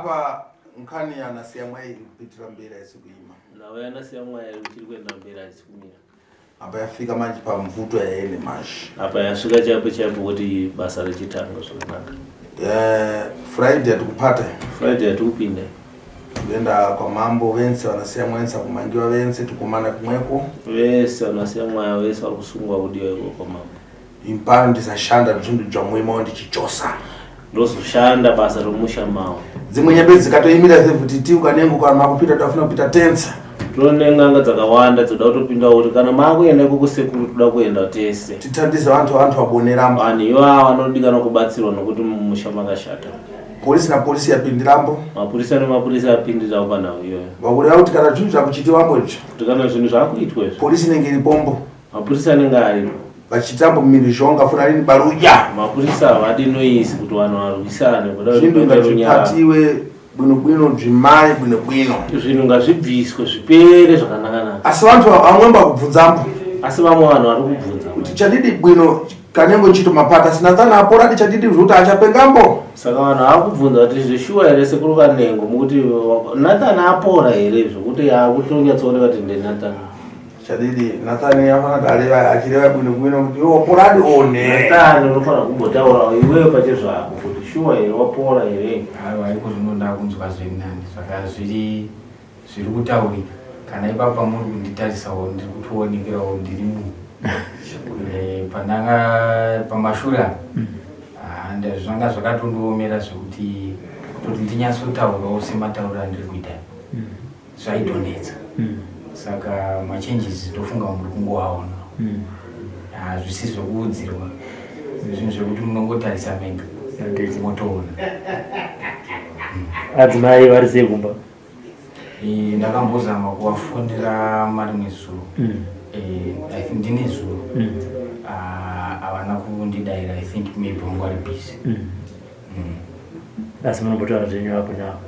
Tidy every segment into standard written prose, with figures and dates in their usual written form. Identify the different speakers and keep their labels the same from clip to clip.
Speaker 1: Apa nkhani yanasiya mwayi iri kupitira mberi, haisi kuima.
Speaker 2: Nhau yanasiya mwaya iri kuenda mberi, haisi kumira.
Speaker 1: Apa yafika manje pamvuto yaene manje.
Speaker 2: Apa yasvika chaipo chaipo kuti basa richitanga zvakanaka.
Speaker 1: Friday yatikupata.
Speaker 2: Friday yatikupinda.
Speaker 1: Kuenda kwamambo, vense vanasiya mwensa kumangiwa, vense tikumana kumweko.
Speaker 2: Vese vanasiya mwaya, vese vari kusungwa, kudiwa iko kwamambo.
Speaker 1: Impano ndisashanda zvinhu zvamuimawo ndichichosa.
Speaker 2: Ndozoshanda basa romusha mawo.
Speaker 1: Dzimwe nyembe dzikatoimira sefuti ti ukanengo kana makupita tafuna kupita tensa.
Speaker 2: Tone n'anga dzakawanda dzoda kutopinda kuti kana maakuenda ikoko sekuru, toda kuenda tese.
Speaker 1: Titandise vantu vabonerambo.
Speaker 2: Vanhu ivava vanodikanwa kubatsirwa nokuti mumusha makashata.
Speaker 1: Polisi napolisi yapindirambo.
Speaker 2: Mapurisa nemapurisa apindirawo panhau iyoyo.
Speaker 1: Vakureva kuti kana zvinhu zvakuchitiwambo izvi,
Speaker 2: kuti kana zvinhu zvakuitwa izvi,
Speaker 1: polisi inenge iri pombo.
Speaker 2: Mapurisa anenge aripo.
Speaker 1: Vachitambo mhirizhonga funa rini baruja.
Speaker 2: Mapurisa havadi noise kuti vanhu varwisane kuda kuti
Speaker 1: zvinhu
Speaker 2: paite runyararo.
Speaker 1: Ngazvipatiwe bwino bwino, dzvimai bwino bwino.
Speaker 2: Zvinhu ngazvibviswe zvipere zvakanakanaka.
Speaker 1: Asi vantu vamwe mbakubvunzambo.
Speaker 2: Asi vamwe vanhu vari kubvunza.
Speaker 1: Kuti chadidi bwino kanengo chito mapata sinathana aporadi, chadidi zvokuti achapengambo.
Speaker 2: Saka vanhu vakubvunza kuti zvishuwa here sekuru Kanengo, mukuti Nathan apora here zvokuti akutonyatsooneka kuti ndeNathan?
Speaker 1: Chadidi Nathani afana dareva achireva bwino bwino kuti iwe waporadi one.
Speaker 2: Nathan, unofanira kumbotaurawo iwewe pachezvako kuti shuwa here wapora here?
Speaker 3: Aiwa, iko zvino ndakunzwa zviri nani, zvaka zviri kutaurika. Kana ipapa muri kunditarisawo, ndiri kutoonekerawo ndiri munhu. Pandanga pamashure apa, zvanga zvakatondiomera zvekuti kutoti ndinyatsotaurawo sematauriro andiri kuita zvaitonetsa. Saka machanges tofunga muri kungoaona, hazvisi zvekuudzirwa, zvinhu zvekuti munongotarisa mega motoona.
Speaker 4: Adzimai vari sei kumba?
Speaker 3: Ndakambozama kuvafonera marimwe zuro. I think ndine zuro. Ah, havana kundidayira. I think maybe vangu vari busy.
Speaker 4: Asi munombotaura zvenyu apo naapo?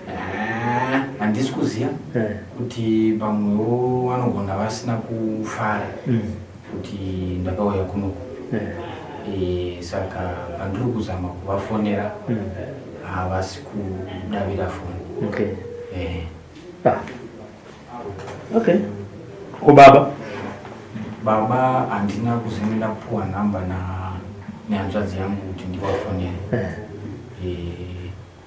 Speaker 3: Ah, handisi kuziva kuti pamwewo vanogona vasina kufara kuti ndakauya kunoku. Saka pandiri kuzama kuvafonera, havasi kudavira foni.
Speaker 4: Ah. Okay, ko baba?
Speaker 3: Baba handina kuzenge ndapuwa nhamba na nehanzvadzi yangu kuti ndivafonere.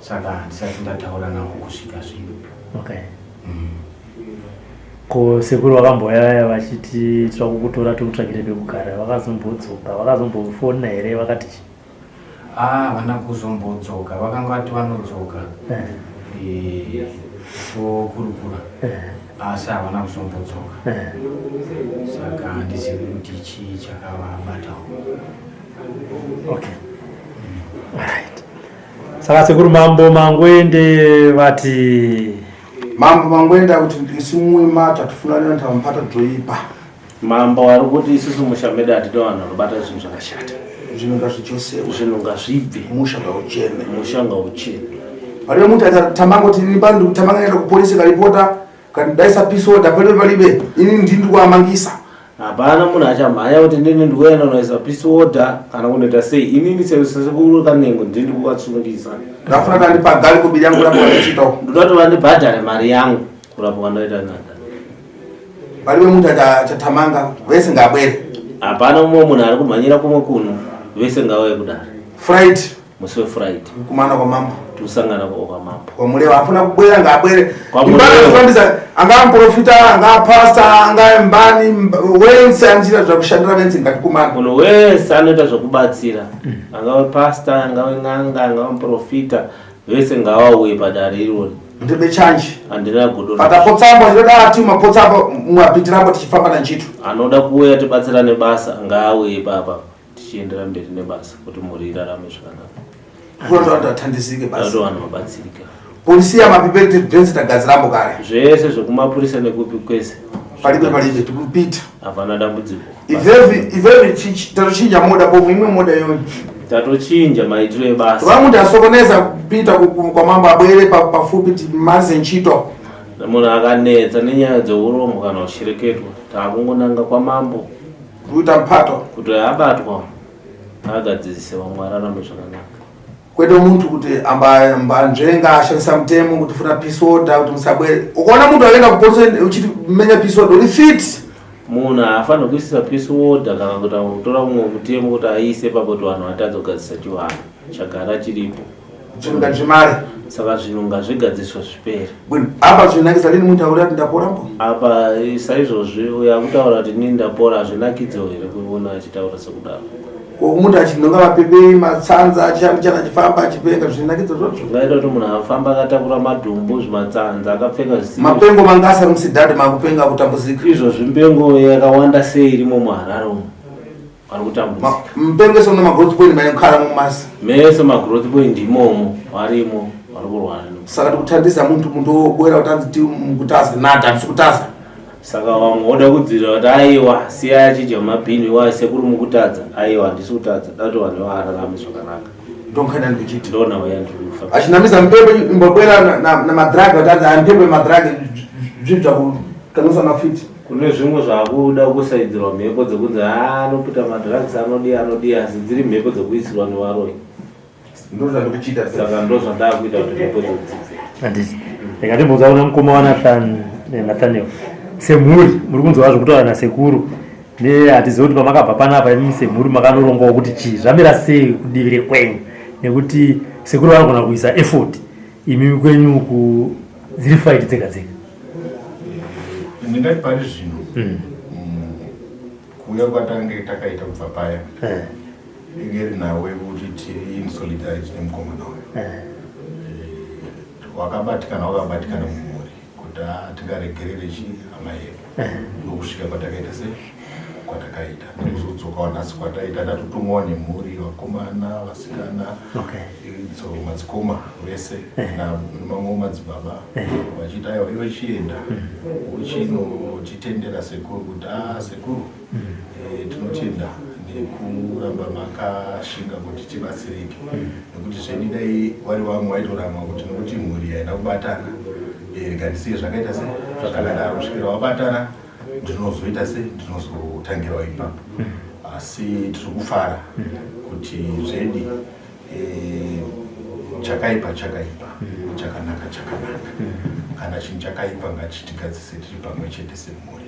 Speaker 3: Saka handisati ndataura navo kusvika zvino.
Speaker 4: Okay. Ko sekuru vakamboyaya vachiti tira kukutora tikutsvagire pekugara, vakazombodzoka, vakazombofona here, vakati chi?
Speaker 3: Ah, havana kuzombodzoka. Vakanga vati vanodzoka tokurukura, asi havana kuzombodzoka. Saka handizivi kuti chii chakavabatawo.
Speaker 4: Okay, alright. Saka sekuru, mambo Mangwende vati?
Speaker 1: Mambo Mangwende akuti isu muima tatifuna nevanhu vamupata dzoipa.
Speaker 2: Mambo vari kuti isusu musha medu hatida vanhu vanobata zvinhu zvakashata.
Speaker 1: Zvinhu ngazvichosewe.
Speaker 2: Zvinhu ngazvibve.
Speaker 1: Musha ngauchene.
Speaker 2: Musha ngauchene.
Speaker 1: Palibe munthu atamanga kuti ini pano tamanga enda kupolisi karipota kandidaisa peace order, palibe, palibe. Ini ndini ndikuamangisa.
Speaker 2: Hapana munhu achamhanya kuti ndini ndikuenda kunoisa peace order kana kunoita sei. Inini sekuru Kanengo ndini ndikuvatsungisa.
Speaker 1: Ndafuna kandipagari kubiri yangu rapo vandichitawo.
Speaker 2: Ndoda kuti vandibhadhare mari yangu kurapwa kwandaita Nathan.
Speaker 1: Palibe munthu achatamanga, vese ngabwere.
Speaker 2: Hapana mumwe munhu ari kumhanyira kumwe kuno, vese ngauye kudare.
Speaker 1: Friday.
Speaker 2: Musi weFriday.
Speaker 1: Kumana kwamambo.
Speaker 2: Tikusangana kwamambo.
Speaker 1: Kwamulewa. Afuna kubwera ngabwere.
Speaker 2: Kwamulewa.
Speaker 1: Imbana angaa muprofita, angaa pasta, angaa mbani, wense anochita zvakushandira vense ngatikumana.
Speaker 2: Munhu wese anoita zvekubatsira, angave pasta, angave n'anga, angave muprofita, vese ngavauye padare irori.
Speaker 1: Ndebe chanji.
Speaker 2: Handina godo.
Speaker 1: Patapotsambo chinoda ati mapotsambo mwapitirambo tichifamba nanchito.
Speaker 2: Anoda kuuya tibatsirane basa ngaauye ipapa, tichiendera mberi nebasa kuti mhuri irarame zvakanaka.
Speaker 1: Kunoita vanhu vatandisike basi.
Speaker 2: Kuti vanhu vabatsirika.
Speaker 1: Polisi yamapiperi bvenzi tagadzirambo kare.
Speaker 2: Zvese zvekumapurisa nekupi kwese.
Speaker 1: Palibe, palibe, tikupita.
Speaker 2: Hapana dambudziko.
Speaker 1: Ivevi tatochinja moda pomwe imwe moda iyoyo.
Speaker 2: Tatochinja maitiro ebasa.
Speaker 1: Vamuti asokoneza kupita kwamambo abwere pafupi timaze ntchito.
Speaker 2: Munhu akanetsa nenyaya dzeurombo kana ushireketwa, taakungonanga kwamambo.
Speaker 1: Kuita mpato.
Speaker 2: Kuti abatwa agadzirise vamwe ararame zvakanaka.
Speaker 1: Kwete muntu kuti ambanzvenga ashandisa mutemo kuti funa peace order kuti musabwere. Ukaona muntu akaenda kupolisi uchiti menya peace order uri fit.
Speaker 2: Munhu haafaniri kuisisa peace order kana kuti kutora mumwe mutemo kuti aise ipapo kuti vanhu vatadze kugadzirisa chivanhu chagara chiripo.
Speaker 1: Zvinhu ngazvimare.
Speaker 2: Saka zvinhu ngazvigadziswe zvipere.
Speaker 1: Bwino. Apa zvinakisa lini muntu akuti ndapora mbo?
Speaker 2: Apa saizvozvi uyo akutaura kuti inini ndapora hazvinakidzewo here kuona achitaura sekudaro.
Speaker 1: Ko muntu achinhonga mapepe matsanza achishandichana achifamba achipenga zvinakidza zvozvo.
Speaker 2: Zvingaita kuti munhu afamba akatakura madhumbu zvimatsanza akapfeka zvisiri.
Speaker 1: Mapengo manga asari musidhadhi makupenga kutambuzika.
Speaker 2: Izvozvi mpengo yakawanda sei irimo muHarare umu. Vari kutambudzika.
Speaker 1: Mpengo sono magrowth point maikara mumasi.
Speaker 2: Mese magrowth point imomo varimo vari kurwara.
Speaker 1: Saka tikutandisa muntu muntu obwera kuti anzi ti mukutaza nada hatisi kutaza.
Speaker 2: Saka vamwe voda kudzirira kuti aiwa siyai achidya mabhini iwayo sekuru mukutadza aiwa handisi kutadza da kuti vanhu vaararame zvakanaka.
Speaker 1: Ndonkaida ndikuchiti.
Speaker 2: Ndona uya ndikufa.
Speaker 1: Achinamisa mpepo imbobwera na madrag kuti anzi ampepo madrag zvibva kukanisa mafiti.
Speaker 2: Kune zvimwe zvakuda kusaidzirwa mhepo dzekunzi haa anoputa madrugs anodii anodii asi dziri mhepo dzekuisirwa nevaroyi.
Speaker 1: Ndozvandikuchiita.
Speaker 2: Saka ndozvandakuita kuti mhepo dzibve.
Speaker 4: Handiti. Rega ndimbonzwa kuna mukoma waNathan Nathaniel. Semhuri muri kunzwa zvekutaura nasekuru. Ne hatizivi kuti pamakabva panapa imi semhuri makanorongawo kuti chii zvamira sei kudivi rekwenyu nekuti sekuru vanogona kuisa effort imi kwenyu uku dziri fight dzega dzega.
Speaker 5: Ndingati pari zvino kuuya kwatange takaita kubva paya inge iri nhau yekuti tiri in solidarity nemukomana uyu wakabatikana wakabatikana mumhuri kuti tingaregerere chi hama yedu ndokusvika kwatakaita se kwatakaita nekuzodzokawo nhasi kwataita tatotumwawo nemhuri vakomana vasikana idzo madzikoma vese namamwe madzibaba vachiti aiwa iwe chienda uchinotitendera sekuru kuti a sekuru tinotenda nekuramba makashinga kuti tibatsirike nekuti zvedi dai wari vamwe waitorama kuti nekuti mhuri haina kubatana rega ndisiye zvakaita se zvakadaro kusvikira wabatana ndinozoita se ndinozotangirawo ipapo asi tiri kufara kuti zvedi chakaipa chakaipa chakanaka chakanaka kana chinhu chakaipa ngachitigadzise tiri pamwe chete semhuri.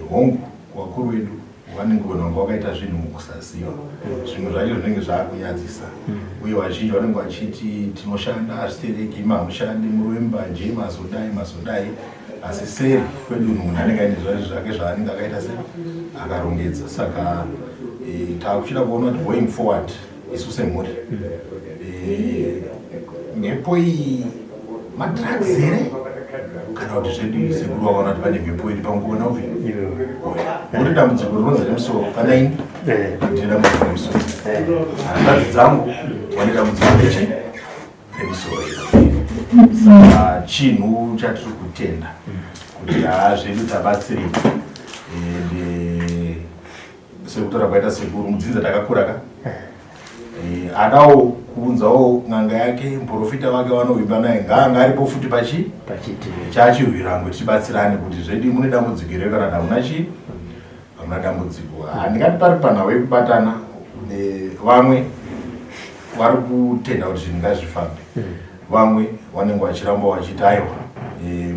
Speaker 5: Hongu vakuru vedu vanenge vanhu vanga vakaita zvinhu mukusaziva zvimwe zvacho zvinenge zvaakunyadzisa uye vazhinji vanenge vachiti tinoshanda hazvitereki imi hamushandi muri wembanje mazodai mazodai asi seri kwedu munhu anenge aine zvacho zvake zvaanenge akaita se akarongedza saka taakuchida kuona kuti going forward isu semhuri mhepo iyi madrugs here kana kuti zvedu sekuru vakaona kuti pane mhepo iri panguva upi nokuti dambudziko rinonzi remusoro kana ini ndine dambudziko remusoro hanzvadzi dzangu vane dambudziko rechi remusoro saka chinhu chatiri kutenda kuti haa zvedu tabatsirika ende sekutaura kwaita sekuru mudzinza takakura ka adawo kuunzawo n'anga yake muprofita wake vanovimba naye ngaanga aripo futi pachi chachirwirangwe tichibatsirane kuti zvedi mune dambudziko here kana kuti hamuna chii hamuna dambudziko. Handingati pari panhau yekubatana vamwe vari kutenda kuti zvinhu ngazvifambe vamwe vanenge vachiramba vachiti aiwa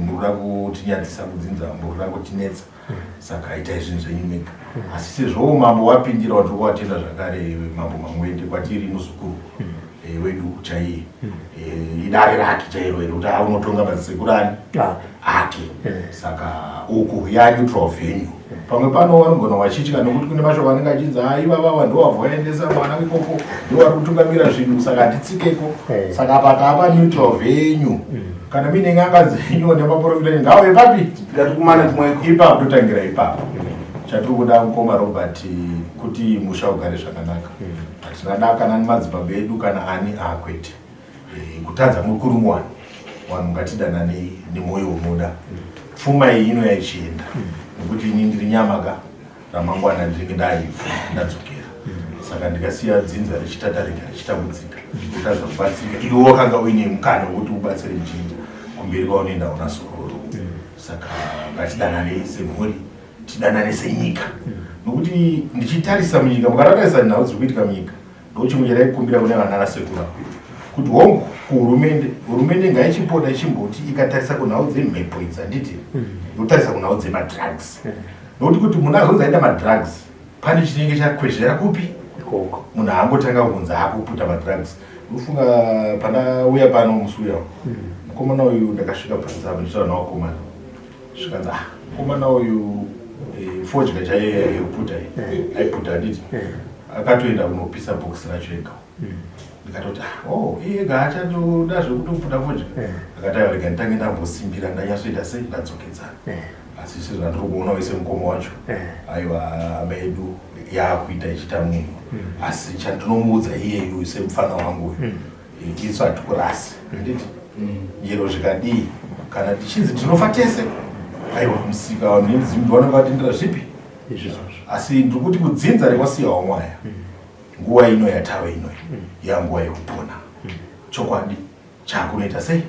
Speaker 5: muri kuda kutinyadzisa kudzinza muri kuda kutinetsa saka itai zvinhu zvenyu mega asi sezvo mambo wapindira watiri kuvatenda zvakare mambo Mangwende kwatiri muzukuru wedu chaiye idare rake chairo iro kuti unotonga madzisekuru ani ake saka uku yaneutral venue pamwe pano vanogona vachitya nekuti kune mashoko anenge achinzi ivavava ndo vabva vaendesa mwana ikoko ndo vari kutungamira zvinhu saka hatitsikeko saka apa taapa neutral venue kana muine n'anga dzenyu nemaprofita ngave papi
Speaker 1: ngatikumane kumweko
Speaker 5: ipapo totangira ipapo chatiri kuda mukoma Robert kuti musha ugare zvakanaka hatina da kana nemadzibaba edu kana ani akwete kutadza mukuru muwani vanhu ngatidananei nemwoyo unoda pfuma iyi ino yaichienda nekuti ini ndiri nyama ka ramangwana ndinenge ndaivhu ndadzokera saka ndikasiya dzinza richitatarika richitambudzika kutadza kubatsirika iwe wakanga uine mukana wekuti ubatsire muchinja kumberi kwaunoenda una zororo saka ngatidananei semhuri tidanane senyika nokuti ndichitarisa munyika mukatatarisa nhau dziri kuitika munyika Ndochimwe chandaikumbira kune vana vasekuru ava kuti hongu kuhurumende, hurumende ngaichipota ichimboti ikatarisa kunhau dzemhepo idzi, handiti, yotarisa kunhau dzemadrugs, nokuti kuti munhu azonzi aita madrugs pane chinenge chakwezvera kupi
Speaker 4: Ikoko.
Speaker 5: Munhu haangotanga kunzi akuputa madrugs. Ndofunga pandauya pano musi uya, mukomana uyu, ndakasvika panze apo ndichitaura navakomana, zvikanzi, ah, mukomana uyu, fodya chaiyo yekuputa iyi aiputa, handiti, akatoenda kunopisa bhokisi racho ega. Ndikatoti, ah, oh, iye ega achatoda zvekutoputa fodya. Akati, aiwa, rega nditange ndambosimbira, ndanyatsoita sei, ndadzokedzana. Asi sezvandiri kuona wese mukoma wacho, aiwa, hama yedu yaakuita ichiita munhu. Asi chandinomuudza iyeyu semufana wangu uyu, isu hatikurasi, handiti? Yero zvikadii, kana tichinzi tinofa tese, aiwa, musika vanhu nemudzimu vanenge vatendera zvipi.
Speaker 4: Izvozvo.
Speaker 5: Asi ndiri kuti kudzinza rekwasiyawo mwaya, nguva ino yatava inoyi yanguva yekupona. Chokwadi chakunoita sei,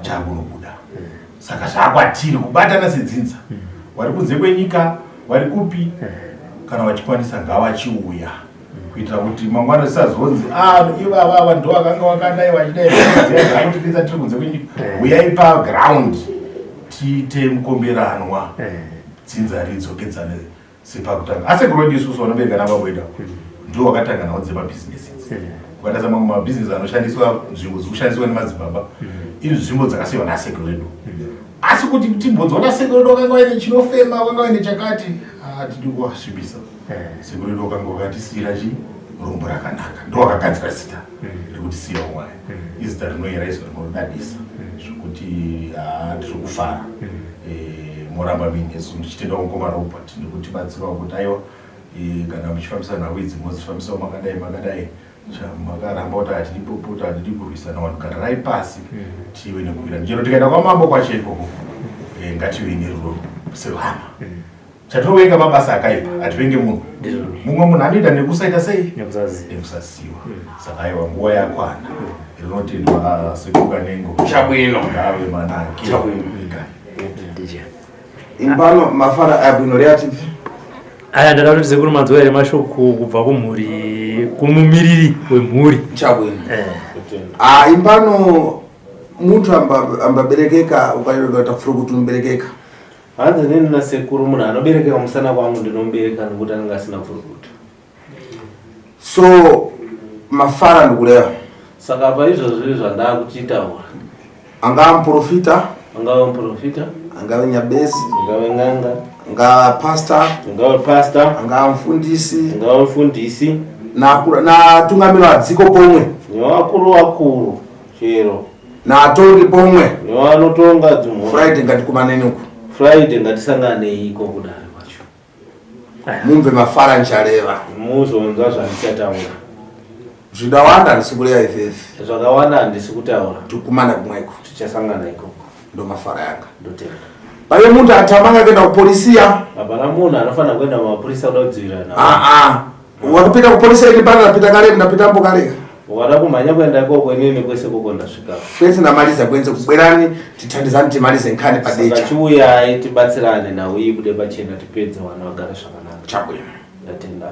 Speaker 5: chakunobuda. Saka zvakwatiri kubatana sedzinza, vari kunze kwenyika, vari kupi, kana vachikwanisa ngavachiuya, kuitira kuti mangwana zisazonzi, ah, ivava ava ndo vakanga vakadai vachidai zvakutipinza tiri kunze kwenyika. Uyai paground tiite mukomberanwa, dzinza ridzokedzane sepakutanga. Asi kurodi isusu vanobereka navaboida ndo vakatanga nawo dzemabhizinesi idzi. Ukatarisa mamwe mabhizinesi anoshandiswa, nzvimbo dziri kushandiswa nemadzibaba, inzvimbo dzakasiyiwa nasekuru edu. Asi kuti timbonzwa nasekuru edu wakanga waine chinofema, wakanga waine chakati, hatidi kuvasvibisa. Sekuru edu wakanga wakatisiyira chi rombo rakanaka, ndo wakagadzira zita rekuti Siya Wamwaya. Izita rinoyera izvo, rinodadisa zvokuti tiri kufara. Moramba muinesu. Ndichitenda mukoma Robert nekutibatsirawo kuti aiwa, kana muchifambisa nhau idzi modzifambisawo makadai makadai. Makaramba kuti hatidi popota, hatidi kurwisana, vanhu garirai pasi tive nekuwirana. Chero tikaenda kwamambo kwacho ikoko, ngative nerudo sehama. Chatinovenga mabasa akaipa, hativenge munhu. Mumwe munhu anoita nekusaita sei,
Speaker 4: Nekusaziva.
Speaker 5: Nekusaziva. Saka aiwa, nguva yakwana. Rinotendwa sekuru Kanengo.
Speaker 1: Chabwino.
Speaker 5: Ngave manake.
Speaker 1: Chabwino.
Speaker 5: Ika.
Speaker 4: Ndije.
Speaker 1: Impano mafara abwino reatipi.
Speaker 4: Aya, ndada kuti sekuru manzwa here mashoko kubva kumhuri, kumumiriri wemhuri?
Speaker 1: Chabwino. Ah, impano muntu ambaberekeka ukaita kuti umuberekeka.
Speaker 2: Hanzi nini nasekuru, munhu anoberekeka musana kwangu ndinomubereka nokuti anenge asina pfurukuta.
Speaker 1: So mafara ndikureva.
Speaker 2: Saka paizvozvo zvandakuchitaura,
Speaker 1: angava muprofita,
Speaker 2: angave muprofita,
Speaker 1: angave nyabesi,
Speaker 2: angave n'anga,
Speaker 1: angava pastor,
Speaker 2: angave pastor,
Speaker 1: angava mufundisi,
Speaker 2: angave mufundisi,
Speaker 1: natungamiri wadziko pomwe,
Speaker 2: nevakuru vakuru chero,
Speaker 1: natongi pomwe,
Speaker 2: nevanotonga dzimhuri.
Speaker 1: Friday ngatikumaneni uku.
Speaker 2: Friday ngatisanganei iko kudare kwacho.
Speaker 1: Mumve mafara nchareva.
Speaker 2: Muzonzwa zvandichataura.
Speaker 1: Zvidawanda handisi kureva ifefi.
Speaker 2: Zvakawanda handisi kutaura.
Speaker 1: Tikumana kumweko.
Speaker 2: Tichasangana ikoko.
Speaker 1: Ndo mafara yanga.
Speaker 2: Ndotenda.
Speaker 1: Pane munhu atambanga kuenda kupolisiya.
Speaker 2: Hapana munhu anofanira kuenda mumapurisa kuda kudzivirira.
Speaker 1: Aa, wakupinda kupolisiya, ini pano ndapita kare, ndapita mbo kare.
Speaker 2: Ukada kumhanya kuenda ikoko, inini kwese koko ndasvika.
Speaker 1: Kwese ndamaliza kwenze kubwerani, tithandizani, timalize nkhani
Speaker 2: Saka
Speaker 1: padecha.
Speaker 2: chiuyai tibatsirane, nhau iyi ibude pachena, tipedze, vanhu vagare zvakanaka.
Speaker 1: Chabwino.
Speaker 2: Ndatenda.